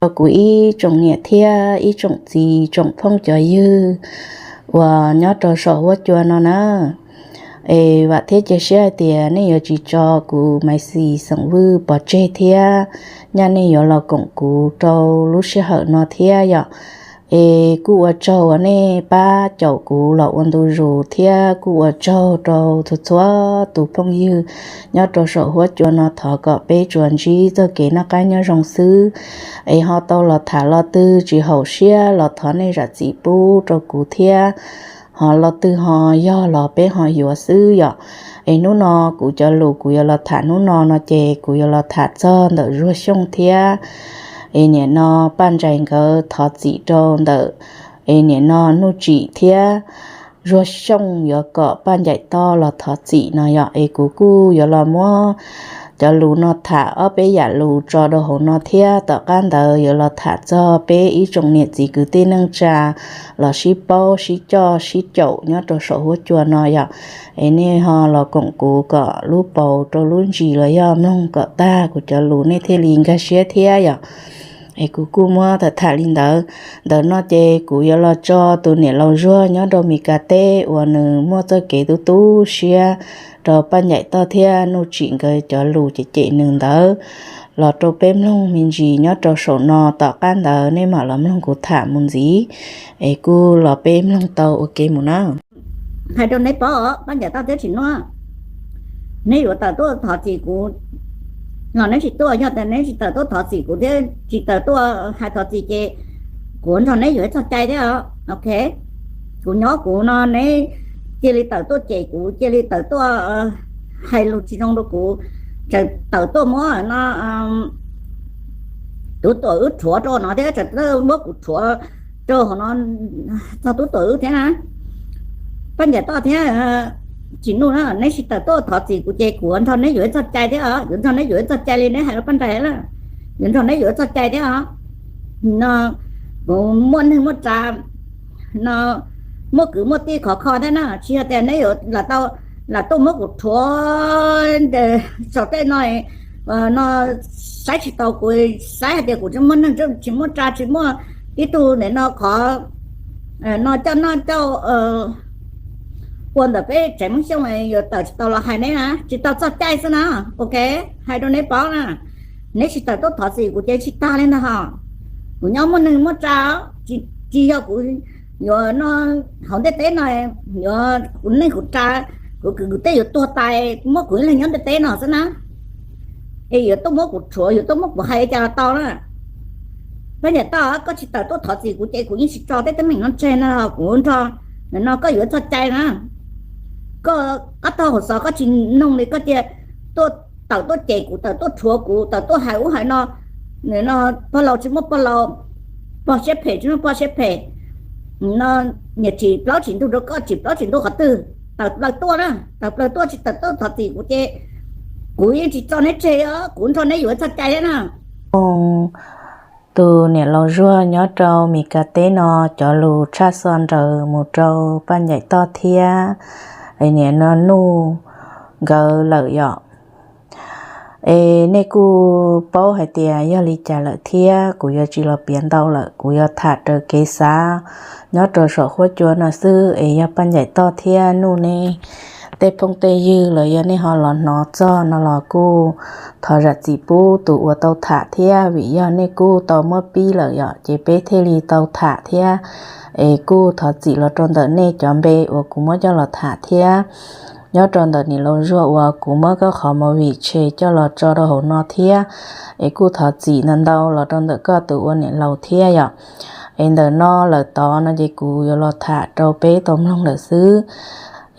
rau kuv ib tsoom niam thiab ib tsoom txiv tsoom phooj cov ywg uas nyob rau saum huab cua no na. Es vam thiab cia siab hais tias nej yuav tsis tso kuv Maiv Xis Xeem Vwj pov tseg thiab, nyaj nej yuav los koom kuv rau lub sij hawm no thiab yom. Es kuj ua tsaug uas nej pab caum kuv los ua ntu zus thiab kuj ua tsaug rau txhua txhua tus phooj ywg nyob rau saum huab cua no. Thov kom peb tsuas ntsib txoj kev noj qab nyob zoo xwb. Es ho tau los tham lo twg tsis haum siab los thov nej zam txim pub rau kuv thiab. Ho lo twg ho yog los peb ho yuav xwb yom. Es hnub no kuv cov lus kuv yuav los tham hnub no no ces kuv yuav los tham txog ntawm Zuag Xyooj thiab es nim no Paj Ntsais nkawd thov txim rau ntawm es nim no Nuj Tsim thiab Zuag Xyooj yuav kom Paj Ncaim Toj los thov txim no yom. Es kuv kuj yuav los muab cov lus no tham ob peb yam lus tso rau hauv no thiab tom qab ntawd yuav los tham txog peb ib tsoom niam txiv kwv tij neej tsa los sib paub sib coj sib caum nyob rau saum huab cua no yom. Es nej ho los koom kuv kom lub paus rau lub ntsis los yog mloog kom tag kuv cov lus nej thiaj li nkag siab thiab yom. Es kuv kuj muab tham tham li ntawd. Ntawm no ces kuv yuav los tso tus niam laus Zuag nyob rau Mis Kas teb uas nws muaj txoj kev tu tu siab rau Paj Ncaim Toj thiab Nuj Tsim nkawd cov lus cem cem nws ntawd los rau peb mloog me ntsis nyob rau saum no, tom qab ntawd nej mam los mloog kuv tham mus ntxiv. Es kuj los peb mloog tau ua ke mus na. Hais rau neb paub, Paj Ncaim Toj thiab Tsim Nuj, neb yuav tawm tuaj thov txim kuv los neb tsis tuaj. Yog tias neb tsis tawm tuaj thov txim kuv thiab tsis tawm tuaj hais thov txim ces kuv nrog neb yuav ib txoj cai thiab os. Ok, kuv nyob kuv no, neb cia li tawm tuaj cem kuv, cia li tawm tuaj hais lus tsis zoo rau kuv, tseem tawm tuaj muab no tub tuam wb rhuav rau no thiab tseem muab kuv rhuav rau hauv no txog tub tuam wb thiab na. Paj Ncaim Toj thiab Tsim Nuj na, neb tsis tawm tuaj thov txim kuv ces kuv nrog neb yuav ib txoj cai thiab os. Yuav nrog neb yuav ib txoj cai li neb hais rau Paj Ncaim lawm, yuav nrog neb yuav ib txoj cai thiab os. No kuv muaj neeg muaj tsav, no muaj kwv muaj tij khov kho thiab na, tsis yog tias neb yuav lam tuaj muab kuv rhuav saum tej no, no saib tsis taus kuv, saib hais tias kuv tsis muaj neeg tsis muaj tsav tsis muaj tib tug ntawm no qhov no coj noj coj ua ntawm peb tsev Hmoob Xyooj yuav tawm tsis tau los hais neb na, tsis tau txoj cai xwb na. Ok, hais rau neb paub na, neb tsis tawm tuaj thov txim kuv ces tsis tag li ntag hos. Kuv nyob muaj neeg muaj tsav, tsis yog kuv yuav no hauv ntiaj teb no yuav kuv neej kuv tsav, kuv kwv kuv tij yuav tuag tas muab kuv ib leeg nyob ntiaj teb no xwb na. Es yuav tuaj muab kuv rhuav, yuav tuaj muab kuv hais li cas los tau na. Paj Ncaim Toj, koj tsis tawm tuaj thov txim kuv ces kuv yeej tsis tso tej teeb meem no tseg no, kuv nrog no koj yuav ib txoj cai na. Koj qab taug hauv xov koj tsis noog li, koj cia tuaj, tawm tuaj cem kuv, tawm tuaj rhuav kuv, tawm tuaj hais ub hais no. No pog laus tsis muaj pog laus, pog siab phem tsis muaj pog siab phem, no niam tsis plaub tsis ntug rau koj, tsis plaub tsis ntug qhov twg. Tawm plaws tuaj na, tawm plaws tuaj, tsis tawm tuaj thov txim kuv ces kuv yeej tsis tso neb tseg os, kuv nrog neb yuav ib txoj cai thiab na. Tus niam laus Zuag nyob rau Mis Kas teb no cov lus tshaj xo nraws mus rau Paj Ncaim Toj thiab niam no Nuj nkawd lawm yom. Es nej kuj paub hais tias yog li cas lawm thiab, kuv yuav tsis los piav ntau lawm, kuv yuav tham raws kev xav nyob rau saum huab cua no xwb. Es yog Paj Ncaim Toj thiab Nuj neb tej phooj tej ywg los yog nej ho los hnov txog no los kuj thov zam txim pub tus uas tau tham thiab, vim yog nej kuj tau muab pib lawm yom, ces peb thiaj li tau tham thiab. Es kuj thov txim los rau ntawm nej cov npe uas kuv muab coj los tham thiab. Nyob rau ntawm niam laus Zuag uas kuv muab koj qhov movie tshem coj los tso rau hauv no thiab. Es kuj thov txim ntau ntau los rau ntawm koj tus ua niam laus thiab yom. Es ntawm no lawm tod no ces kuv yuav los tham rau peb tau mloog lawm xwb.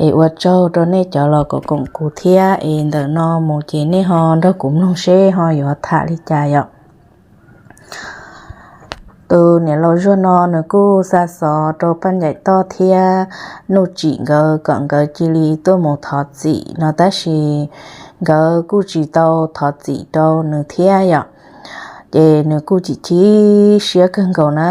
Es ua tsaug rau nej cov los koom koom kuv thiab. Es ntawm no mus ces nej ho nrog kuv mloog seb ho yuav tham li cas yom. Tus niam laus Zuag no nws kuj xa xov rau Paj Ncaim Toj thiab Nuj Tsim nkawd kom nkawd cia li tuaj mus thov txim no, tab sis nkawd kuj tsis tau thov txim rau nws thiab yom. Ces nws kuj chim chim siab kawg nkaus na.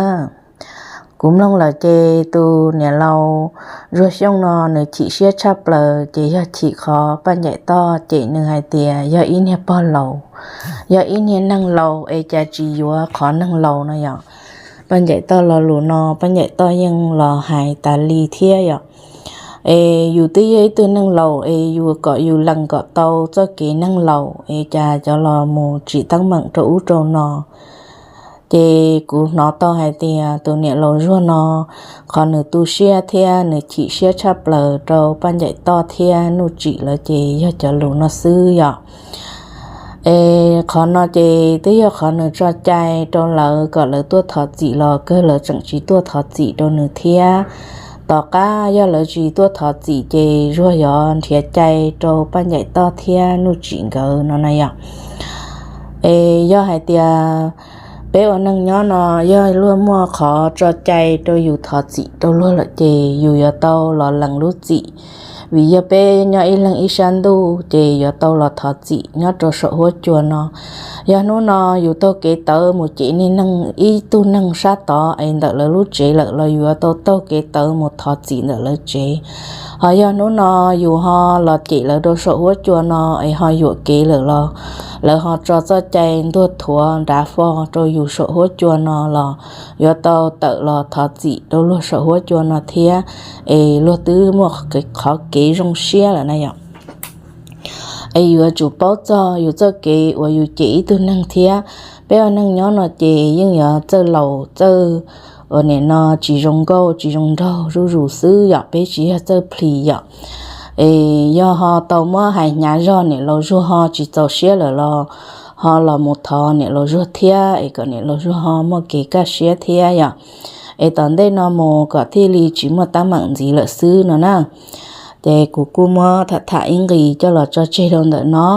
Kuv mloog lawm ces tus niam laus Zuag Xyooj no nws chim siab tshaj plaws ces yog chim qhov Paj Ncaim Toj cem nws hais tias yog ib niag pog laus, yog ib niag neeg laus es cas tsis yuav qhov neeg laus no yom. Paj Ncaim Toj lo lus no Paj Ncaim Toj yeej los hais tas li thiab yom. Es yus twb yog ib tug neeg laus es yus kom yus lees kom tau txoj kev neeg laus es cas cov los mus tsim teeb meem rau ub rau no. Ces kuv hnov tau hais tias tus niam laus Zuag no, qhov nws tu siab thiab nws chim siab tshaj plaws rau Paj Ncaim Toj thiab Nuj Tsim lawv ces yog cov lus no xwb yom. Es qhov no ces twb yog qhov nws tso cai rau lawv kom lawv tuaj thov txim los kawg lawv tseem tsis tuaj thov txim rau nws thiab. Tom qab yog lawv tsis tuaj thov txim ces Zuag yuav nrhiav cai rau Paj Ncaim Toj thiab Nuj Tsim nkawd no na yom. Es yog hais tias peb ua neej nyob no yog luag muaj qhov tso cai rau yus thov txim rau luag lawm ces yus yuav tau los lees lub txim. Vim yog peb nyob ib leeg ib sab ntuj ces yuav tau los thov txim nyob rau saum huab cua no. Yog hnub no yus taug kev tawv mus cem niag neeg ib tug neeg sab tod es ntawm lawv lub tsev lawm los yus yuav tau taug kev tawv mus thov txim ntawm lawv tsev. Ho yog hnub no yus ho los cem lawv rau saum huab cua no es ho yuam kev lawm los lawv ho tso txoj cai ntuag thuav nrad fo rau yus saum huab cua no los yuav tau tawm los thov txim rau luag saum huab cua no thiab. Es luag twb muaj qhov kev zoo siab lawm na yom. Es yuav tsum paub txog yus txoj kev uas yus cem ib tug neeg thiab. Peb ua neej nyob no ces yeej yuav txawj laus txawj uas nim no tsis zoo nkauj tsis zoo nraug zuj zus xwb yom, peb tsis yog txawj plhis yom. Es yog ho tau muab hais hnyav zog niam laus Zuag ho tsis txaus siab lawm los ho los mus thov niam laus Zuag thiab es kom niam laus Zuag ho muaj kev kaj siab thiab yom. Es tom ntej no mus kom thiaj li tsis muaj teeb meem ntxiv lawm xwb no na. Ces kuv kuj muab tham tham ib nqis coj los tso tseg rau ntawm no.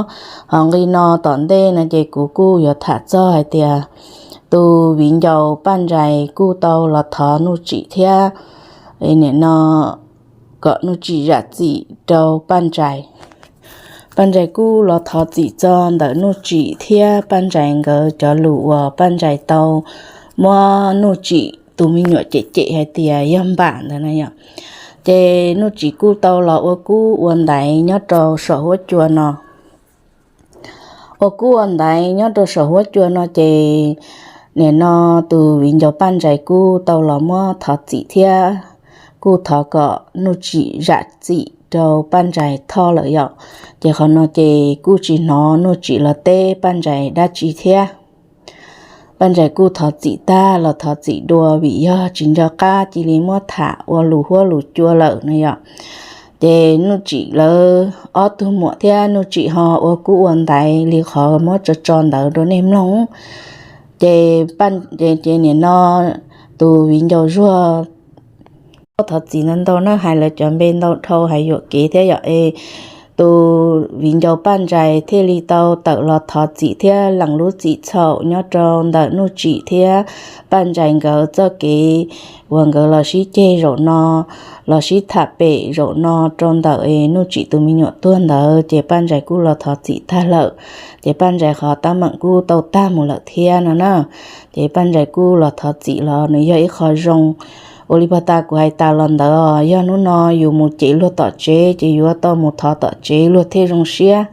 Ho nqi no tom ntej no ces kuv kuj yuav tham txog hais tias tus viv ncaus Paj Ntsais kuj tau los thov Nuj Tsim thiab nim no kom Nuj Tsim zam txim rau Paj Ntsais. Paj Ntsais kuj los thov txim txog ntawm Nuj Tsim thiab Paj Ntsais nkawd cov lus uas Paj Ntsais tau muab Nuj Tsim tus me nyuam cem cem hais tias yog npam ntawd na yom. Ces Nuj Tsim kuj tau los ua kub ua ntaiv nyob rau saum huab cua no. Ua kub ua ntaiv nyob rau saum huab cua no ces nim no tus viv ncaus Paj Ntsais kuj tau los muab thov txim thiab kuj thov kom Nuj Tsim zam txim rau Paj Ntsais Thoj lawm yom. Ces qhov no ces kuj tsis hnov Nuj Tsim los teb Paj Ntsais dab tsi thiab. Paj Ntsais kuj thov txim tag los thov txim dua vim yog tsis nco qab cia li muab tham ua lus huab lus cua lawm no yom. Ces Nuj Tsim lawv ob tug muam thiab Nuj Tsim ho ua kub ua ntaiv li qhov muab tso tso ntawd rau nej mloog. Ces, ces nim no tus viv ncaus Zuag thov txim ntau ntau na, hais lawv cov npe ntau dhau hais yuam kev thiab yom. Es tus viv ncaus Paj Ntsais thiaj li tau tawm los thov txim thiab lees lub txim txhaum nyob rau ntawm Nuj Tsim thiab Paj Ntsais nkawd txoj kev uas nkawd los sib ceg zaum no, los sib tham pem zaum no rau ntawm es Nuj Tsim tus me nyuam tuag ntawd ces Paj Ntsais kuj los thov txim tag lawm. Ces Paj Ntsais qhov teeb meem kuj tau tag mus lawm thiab no na. Ces Paj Ntsais kuj los thov txim los nws yog ib qho zoo. Ua li pag tas kuv hais tas los ntawd, yog hnub no yus mus cem luag tom tsev ces yuav tau mus thov tom tsev luag thiaj zoo siab.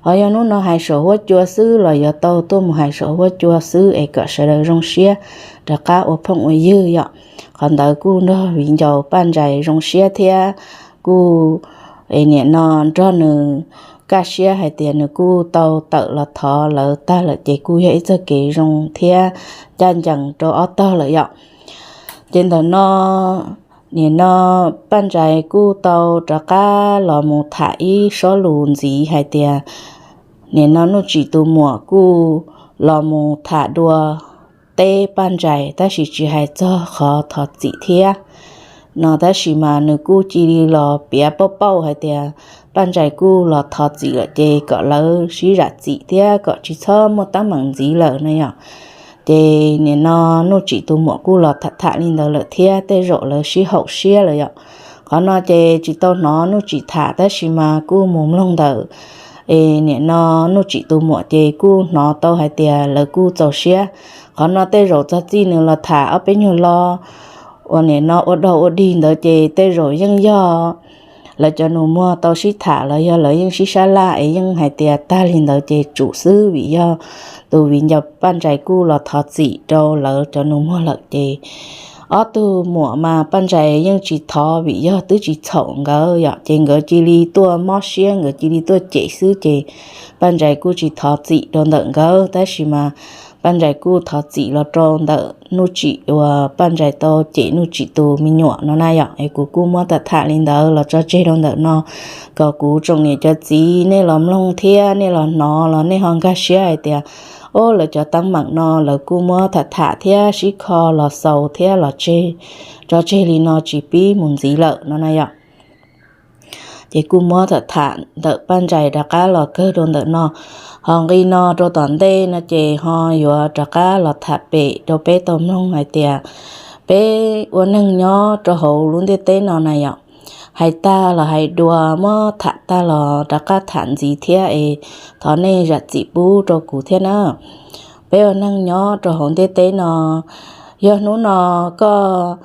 Ho yog hnub no hais saum huab cua xwb los yuav tau tuaj mus hais saum huab cua xwb es kom sawv daws zoo siab rov qab ua phooj ua ywg yom. Qhov ntawd kuj nrog viv ncaus Paj Ntsais zoo siab thiab kuj nim no nrog nws kaj siab hais tias nws kuj tau tawm los thov lawv tag lawm ces kuj yog ib txoj kev zoo thiab ncaj ncees rau ob tog lawm yom. Ces ntawm no, nim no Paj Ntsais kuj tau rov qab los mus tham ib sob lus ntxiv hais tias nim no Nuj Tsim tus muam kuj los mus tham dua teb Paj Ntsais tab sis tsis hais txog qhov thov txim thiab no, tab sis mas nws kuj cia li los piav pauj pauj hais tias Paj Ntsais kuj los thov txim lawm ces kom lawv sib zam txim thiab kom tsis txhob muaj teeb meem ntxiv lawm na yom. Ces nim no Nuj Tsim tus muam kuj los tham tham li ntawd lawm thiab tej zaum lawv sib haum siab lawm yom. Qhov no ces tsis tau hnov Nuj Tsim tham tab sis mas kuj mus mloog ntawm es nim no Nuj Tsim tus muam ces kuj hnov tau hais tias lawv kuj txaus siab. Qhov no tej zaum txog txij nws los tham ob peb nyuag lo ua nim no ua dog ua dig ntawd ces tej zaum yeej yog lawv cov nus muag tau sib tham los yog lawv yeej sib sab laj es yeej hais tias tag li ntawd ces tsum xwb, vim yog tus viv ncaus Paj Ntsais kuj los thov txim rau lawv cov nus muag lawm ces ob tug muam mas Paj Ntsais yeej tsis thov vim yog twb tsis txhaum nkawd yom, ces nkawd cia li tuaj mob siab, nkawd cia li tuaj cem xwb ces Paj Ntsais kuj tsis thov txim rau ntawm nkawd, tab sis mas Paj Ntsais kuj thov txim los rau ntawm Nuj Tsim uas Paj Ntsais tau cem Nuj Tsim tus me nyuam no na yom. Es kuv kuj muab tham tham li ntawd los tso tseg rau ntawm no, kom kuv tsoom niam cov txiv nej los mloog thiab nej los hnov los nej ho nkag siab hais tias, o, lawv cov teeb meem no lawv kuj muab tham tham thiab sib kho los xaus thiab los tseg, tso tseg li no tsis pib mus ntxiv lawm no na yom. Ces kuj muab tham tham ntawm Paj Ntsais rov qab los kawg rau ntawm no. Ho nqi no rau tom ntej no ces ho yuav rov qab los tham pem rau peb tau mloog hais tias peb ua neeg nyob rau hauv lub ntiaj teb no na yom, hais tag los hais dua, muab tham tag los rov qab tham ntxiv thiab es thov nej zam txim pub rau kuv thiab na. Peb ua neeg nyob rau hauv ntiaj teb no, yog hnub no koj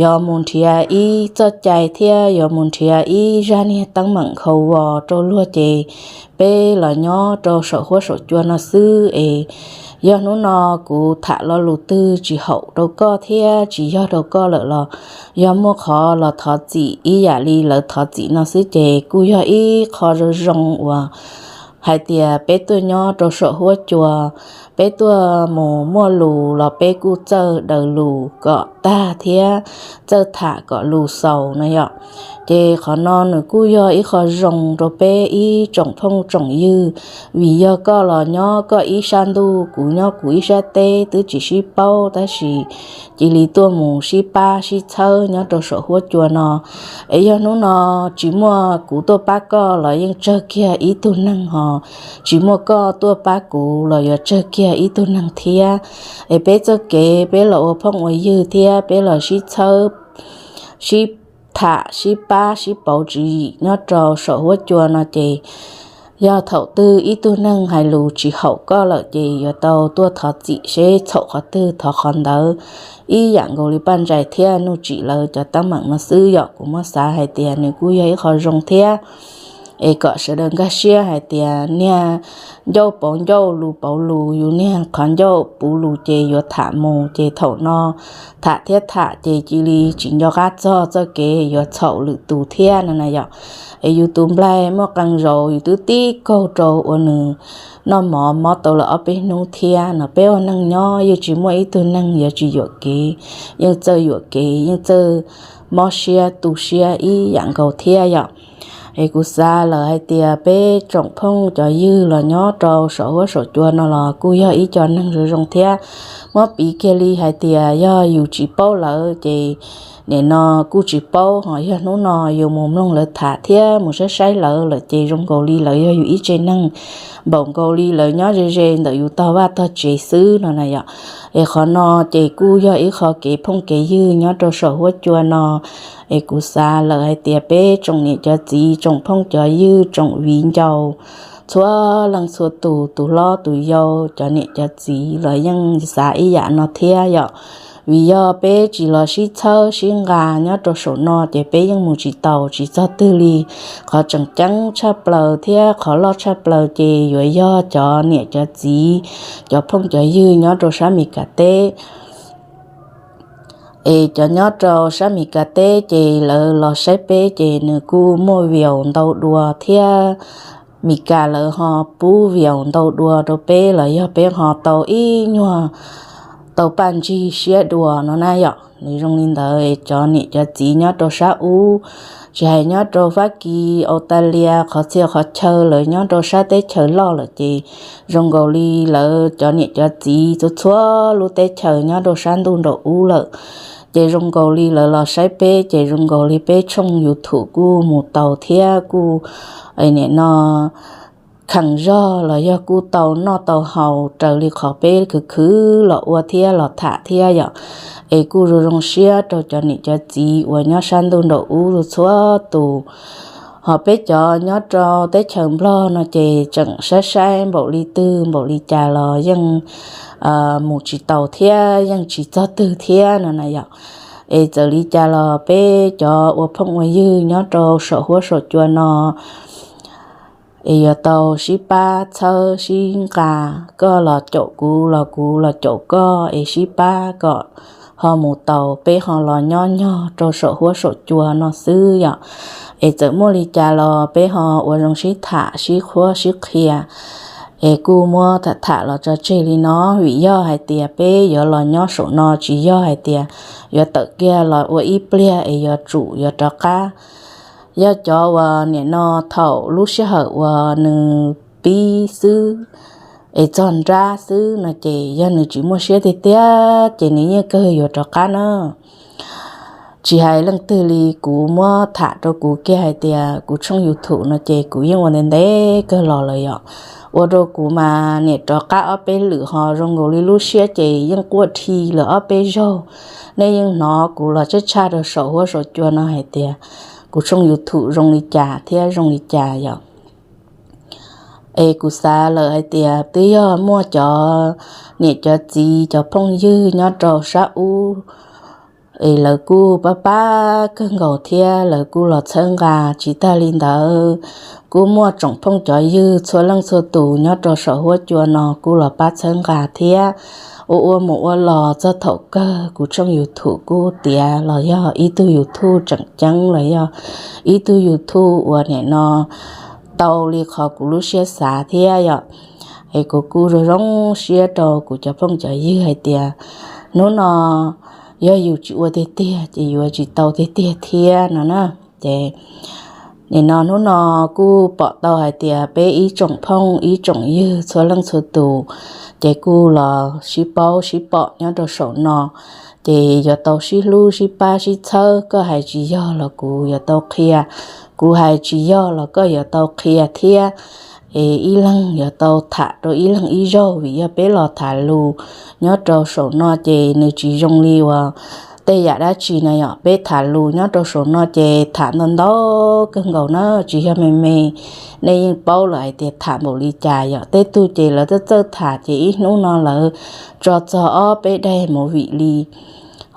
yuav mus nrhiav ib txoj cai thiab yuav mus nrhiav ib zaj niag teeb meem khau vos rau luag ces peb los nyob rau saum huab saum cua no xwb es yog hnub no kuv tham lo lus twg tsis haum rau koj thiab tsis yog rau koj lawm los yog muaj qhov los thov txim ib yam li lawv thov txim no xwb ces kuj yog ib qho zoo zoo uas hais tias peb tuaj nyob rau saum huab cua, peb tuaj mus muaj lus los peb kuj txawj daws lus kom tag thiab txawj tham kom lus xaus no yom. Ces qhov no nws kuj yog ib qho zoo rau peb ib tsoom phooj tsoom ywg, vim yog koj los nyob koj ib sab ntuj, kuv nyob kuv ib sab teb twb tsis sib paub tab sis cia li tuaj mus sib pab sib txhawb nyob rau saum huab cua no. Es yog hnub no tsis muaj kuv tuaj pab koj los yeej tsawg kiag ib tug neeg ho, tsis muaj koj tuaj pab kuv los yuav tsawg kiag ib tug neeg thiab. Es peb txoj kev peb los ua phooj ua ywg thiab peb los sib txhawb, sib tham sib pab sib pauv tswv yim nyob rau saum huab cua no ces yog thaum twg ib tug neeg hais lus tsis haum koj lawm ces yuav tau tuaj thov txim seb txhaum qhov twg thov qhov ntawd. Ib yam nkaus li Paj Ntsais thiab Nuj Tsim lawv cov teeb meem no xwb yom, kuv muab xav hais tias nws kuj yog ib qho zoo thiab. Es kom sawv daws nkag siab hais tias niag ncauj pauv ncauj lus pauv lus, yus niag qhov ncauj puv lus ces yuav tham mus ces thaum no tham thiab tham ces cia li tsis nco qab txog txoj kev yuav txhaum lwm tus thiab no na yom. Es yus tus nplaig muaj qee zaus yus twb tib kaug rau ua nws noj mov mob tau lawm ob peb hnub thiab no. Peb ua neeg nyob yeej tsis muaj ib tug neeg yuav tsis yuam kev, yeej txawj yuam kev yeej txawj mob siab tu siab ib yam nkaus thiab yom. Es kuv xav lawm hais tias peb tsoom phooj cov ywg los nyob rau saum huab saum cua no los kuj yog ib co neeg zoo zoo thiab. Muab piv kiag li hais tias yog yus tsis paub lawv ces nim no kuj tsis paub, ho yog hnub no yus mus mloog lawv tham thiab mus saib saib lawv lawm ces zoo nkaus li lawv yog yus ib tsev neeg, npaum nkaus li lawv nyob ze ze ntawm yus tog vaj tog tsev xwb no na yom. Es qhov no ces kuj yog ib qho kev phooj kev ywg nyob rau saum huab cua no. Es kuv xav lawm hais tias peb tsoom niam cov txiv, tsoom phooj cov ywg, tsoom viv ncaus, txhua leej txhua tus, tus hlob tus yau, cov niam cov txiv los yeej xav ib yam no thiab yom. Vim yog peb tsis los sib txhawb sib nqa nyob rau saum no ces peb yeej mus tsis taus tsis txog twg li. Qhov tseem ceeb tshaj plaws thiab qhov loj tshaj plaws ces yuav yog cov niam cov txiv, cov phooj cov ywg nyob rau sab Mes Kas teb. Es cov nyob rau sab Mes Kas teb ces lawv los saib peb ces nws kuj muaj views ntau dua thiab. Mes Kas lawv ho pub views ntau dua rau peb los yog peb ho tau ib nyuag tau paj ntsig siab dua no na yom. Nws zoo li ntawd, cov niam cov txiv nyob rau sab ub, tsis hais nyob rau Fab Kis, Australia, qhov txhia qhov chaw lawv nyob rau sab teb chaws loj lawm ces zoo nkaus li lawv cov niam cov txiv txhua txhua lub teb chaws nyob rau sab ntuj nraum ub lawm. Ces zoo nkaus li lawv los saib peb ces zoo nkaus li peb tshooj YouTube kuj mus tau thiab kuj nim no kheem zog los yog kuj tau noj tau haus raws li qhov peb khwv khwv los ua thiab los tham thiab yom. Es kuj zoo zoo siab rau cov niam cov txiv uas nyob sab ntuj nraum ub txhua tus. Ho peb cov nyob rau teb chaws Nplog no ces tseem saib saib npaum li twg npaum li cas los yeej mus tsis taus thiab yeej tsis txog twg thiab no na yom. Es txawm li cas los peb cov ua phooj ua ywg nyob rau saum huab saum cua no es yuav tau sib pab txhawb sib nqa, koj los caum kuv los kuv los caum koj es sib pab kom ho mus taus peb ho los nyob nyog rau saum huab saum cua no xwb yom. Es txawm muaj li cas los peb ho ua zoo sib tham sib qhuab sib qhia. Es kuj muab tham tham los tso tseg li no vim yog hais tias peb yuav los nyob saum no tsis yog hais tias yuav tawm kiag los ua ib pliag es yuav tsum yuav rov qab. Yog cov uas nim no thaum lub sij hawm uas nws pib xwb es txog nrab xwb no ces yog nws tsis muaj siab tiag tiag ces nws yeej kawg yuav rov qab na. Tsis hais leej twg li, kuv muab tham rau kuv kiag hais tias kuv tshooj YouTube no ces kuv yeej ua ntev ntev kawg los lawm yom. Ua rau kuv mas nim rov qab ob peb lwm ho zoo nkaus li lub siab ces yeej quaj dhi lawm ob peb zaug. Nej yeej hnov kuv los tshaj tshaj rau saum huab saum cua no hais tias kuv tshooj YouTube zoo li cas thiab zoo li cas yom. Es kuv xav lawm hais tias twb yog muaj cov niam cov txiv cov phooj ywg nyob rau sab ub es lawv kuj pab pab kawg nkaus thiab lawv kuj los txhawb nqa. Tsis tag li ntawd, kuj muaj tsoom phooj cov ywg txhua leej txhua tus nyob rau saum huab cua no kuj los pab txhawb nqa thiab. Ua ua mus ua los txog thaum kawg kuv tshooj YouTube kuj tiav los yog ib tug YouTube tseem ceeb los yog ib tug YouTube uas nim no tau li qhov kuv lub siab xav thiab yom. Es kuv kuj zoo zoo siab rau kuv cov phooj cov ywg hais tias hnub no yog yus tsis ua tiag tiag ces yuav tsis tau tiag tiag thiab no na. Ces nim no hnub no kuj pom tau hais tias peb ib tsoom phooj ib tsoom ywg txhua leej txhua tus ces kuj los sib paub sib pom nyob rau saum no. Ces yuav tau sib hlub sib pab sib txhawb, koj hais tsis yog los kuv yuav tau qhia, kuv hais tsis yog los koj yuav tau qhia thiab. Es ib leeg yuav tau tham rau ib leeg ib zaug vim yog peb los tham lus nyob rau saum no ces nws tsis zoo li uas tej yam dab tsi na yom. Peb tham lus nyob rau saum no ces tham ntau ntau kawg nkaus na, tsis yog me me. Nej yeej paub lawm hais tias tham npaum li cas yom. Tej tug ces lawv txawj txawj tham ces ib hnub no lawv tso txog ob peb daim movie li.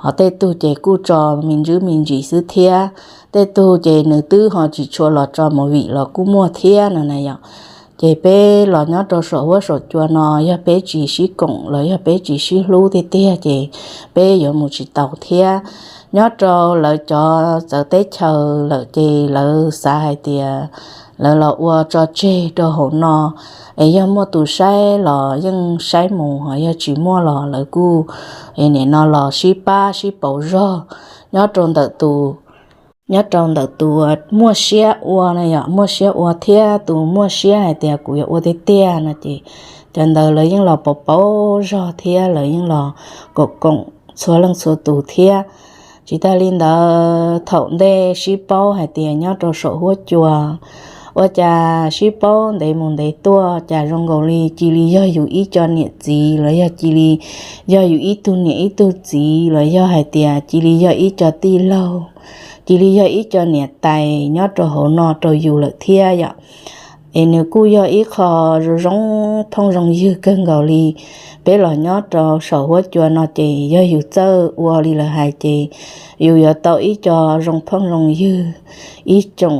Ho tej tug ces kuj tso me ntsis me ntsis xwb thiab. Tej tug ces nws twb ho tsis tshua los tso movie los kuj muaj thiab no na yom. Ces peb los nyob rau saum huab saum cua no yog peb tsis sib koom los yog peb tsis sib hlub tiag tiag ces peb yuav mus tsis tau thiab. Nyob rau lawv cov txawv teb chaws lawm ces lawv xav hais tias lawv los ua tso tseg rau hauv no, es yog muaj tus saib los yeej saib mus, ho yog tsis muaj los lawv kuj nim no los sib pab sib pauv zog nyob rau ntawm tus, nyob rau ntawm tus muaj siab ua na yom, muaj siab ua thiab tus muaj siab hais tias kuv yuav ua tiag tiag no ces cov ntawd lawv yeej los pauv pauv zog thiab lawv yeej los koom koom txhua leej txhua tus thiab. Tsis tas li ntawd thaum ntej sib paub hais tias nyob rau saum huab cua, ua cas sib paub ntev mus ntev tuaj cas zoo nkaus li cia li yog yus ib co niam txiv los yog cia li yog yus ib tug niam ib tug txiv los yog hais tias cia li yog ib co tij laug, cia li yog ib co niam tais nyob rau hauv no rau yus lawm thiab yom. Es nws kuj yog ib qho zoo zoo phooj zoo ywg kawg nkaus li. Peb los nyob rau saum huab cua no ces yog yus txawj ua li lawv hais ces yus yuav tau ib co zoo phooj zoo ywg, ib tsoom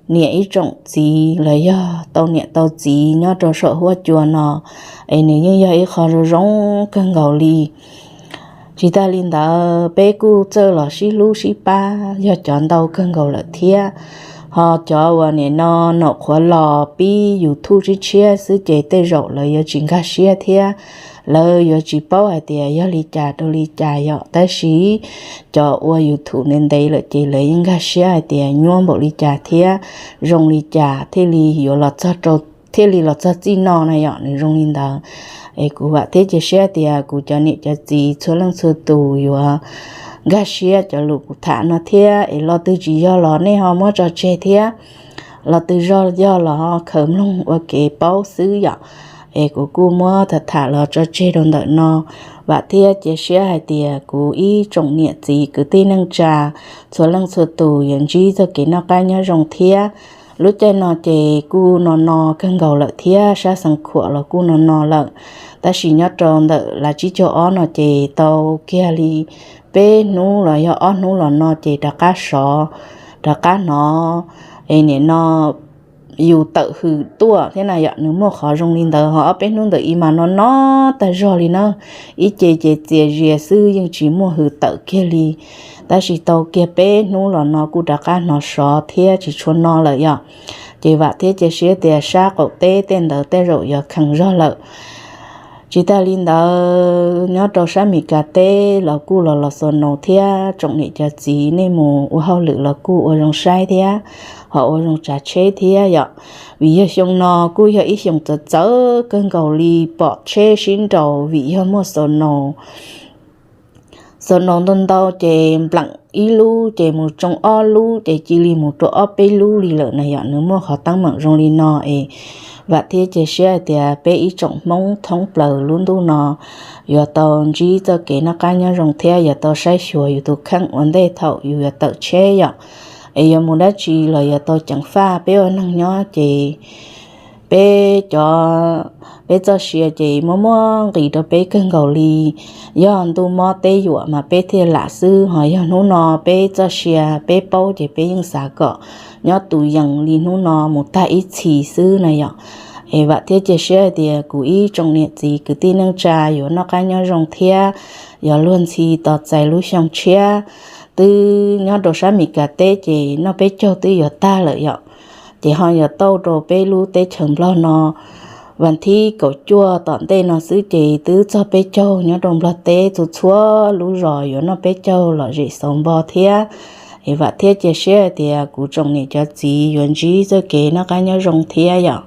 niam ib tsoom txiv los yog tau niam tau txiv nyob rau saum huab cua no. Es nws yeej yog ib qho zoo zoo kawg nkaus li. Tsis tas li ntawd peb kuj txawj los sib hlub sib pab yog cov ntau kawg nkaus lawm thiab. Ho cov uas nim no nom qhuav los pib YouTube tshiab tshiab xwb ces tej zaum lawv yuav tsis nkag siab thiab, lawv yuav tsis paub hais tias yog li cas rau li cas yom. Tab sis cov ua YouTube ntev ntev lawm ces lawv yeej nkag siab hais tias nyuaj npaum li cas thiab zoo li cas thiaj li yuav los txog rau, thiaj li los txog txij no na yom, nws zoo li ntawd. Es kuv vam thiab cia siab tias kuv cov niam cov txiv txhua leej txhua tus yuav nkag siab cov lus kuv tham no thiab. Es lo twg tsis yog los nej ho muab tso tseg thiab, lo twg zog yog los ho khaws mloog ua kev paub xwb yom. Es kuv kuj muab tham tham los tso tseg rau ntawm no. Vam thiab cia siab hais tias kuv ib tsoom niam txiv kwv tij neej tsa txhua leej txhua tus yuav ntsib txoj kev noj qab nyob zoo thiab. Lub caij no ces kuj no no kawg nkaus lawm thiab, sab Xeev Khuam los kuj no no lawm. Tab sis nyob rau ntawm lav tsib caug ob no ces tau kiag li peb hnub los yog ob hnub los no ces rov qab sov, rov qab hnov es nim no yus tawm hws tuaj thiab na yom. Nws muaj qhov zoo li ntawd, ho ob peb hnub ntawm ib mas no no tag zog li na. Ib ce ces txias zias xwb, yeej tsis muaj hws tawm kiag li. Tab sis tau kiag peb hnub los no kuj rov qab hnov sov thiab tsis tshua no lawm yom. Ces vam thiab cia siab tias sab qaum teb tej ntawd tej zaum yuav kheev zog lawm. Tsis tas li ntawd, nyob rau sab Meskas teb los kuj los los xono thiab. Tsoom niam cov txiv nej mus ua hauj lwm los kuj ua zoo saib thiab, ho ua zoo tsav tsheb thiab yom. Vim yog xyoo no kuj yog ib xyoos txawv txawv kawg nkaus li, pom tsheb sib nraus vim yog muaj xono. Xono ntau ntau ces npleem ib lub ces mus tsoo ob lub ces cia li mus rau ob peb lub li lawm na yom. Nws muaj qhov teeb meem zoo li no es vam thiab cia siab hais tias peb ib tsoom Hmoob thoob plaws lub ntuj no yuav tau ntsib txoj kev noj qab nyob zoo thiab yuav tau saib xyuas yus tus kheej ua ntej thaum yus yuav tawm tsheb yom. Es yuav mus dab tsi los yuav tau ceev faj. Peb ua neeg nyob ces peb cov, peb txoj sia ces muaj muaj nqis rau peb kawg nkaus li. Yog ntuj mob teb yuam mas peb thiaj lam xwb, ho yog hnub no peb txoj sia peb paub ces peb yeej xav kom nyob tus yees li hnub no mus tag ib txhis xwb na yom. Es vam thiab cia siab hais tias kuv ib tsoom niam txiv kwv tij neej tsa yuav noj qab nyob zoo thiab yuav luag ntxhi tos txais lub xyoo tshiab. Twb nyob rau sab Meskas teb ces noj peb caug twb yuav tag lawm yom. Ces ho yuav tau rau peb lub teb chaws Nplog no, vas thib kaum cuaj tom ntej no xwb ces twb txog peb caug nyob rau Nplog teb. Txhua txhua lub zos yuav noj peb caug lom zem xauv npo thiab. Es vam thiab cia siab hais tias kuv tsoom niam cov txiv yuav ntsib txoj kev noj qab nyob zoo thiab yom.